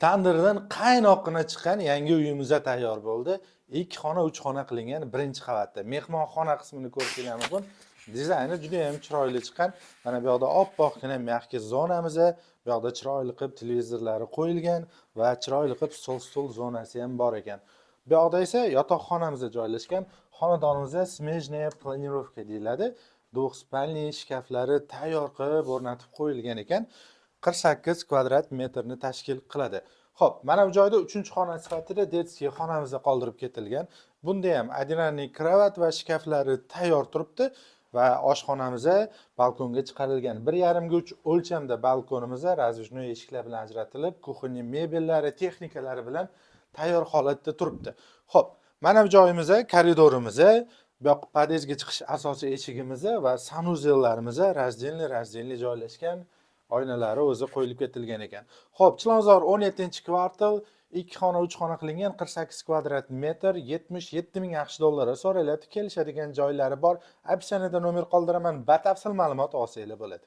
Tandirdan qaynoqqina chiqqan yangi uyimiz tayyor bo'ldi. Ikki xona, uch xona qilingan birinchi qavatda. Mehmonxona qismini ko'rishinglar mumkin. Dizayni juda ham chiroyli chiqqan. Mana bu yoqda oppoqqina мягкий zonamiz, bu yoqda chiroyli qilib televizorlari qo'yilgan va chiroyli qilib stol zonasi ham bor ekan. Bu yoqda esa yotoqxonamiz joylashgan. Xonadonimizda смежная планировка deyiladi. Двухспальный shkaflari tayyor qilib o'rnatib qo'yilgan ekan. 48 kvadrat metrni tashkil qiladi. Xo'p, mana bu joyda uchinchi xona sifatida детский xonamizda qoldirib ketilgan. Bunda ham одинарный кровать va shkaflari tayyor turibdi va oshxonamiz balkonga chiqarilgan. 1,5 ga 3 o'lchamda balkonimiz раздвижной eshiklar bilan ajratilib, кухонный mebellari, texnikalari bilan tayyor holatda turibdi. Xo'p, mana bu joyimiz koridorimiz, bu yoq podyezdga chiqish asosiy eshigimiz va санузел larimiz раздельный раздельный joylashgan, oynalari o'zi qo'yilib ketilgan ekan. Xo'p, Chilonzor 17-kvartal, ikki xona, uch xona qilingan, 48 kvadrat metr, 77 ming AQSh dollari so'ralyapti. Kelishadigan joylari bor. Описание da nomer qoldiraman, batafsil ma'lumot olsanglar bo'ladi.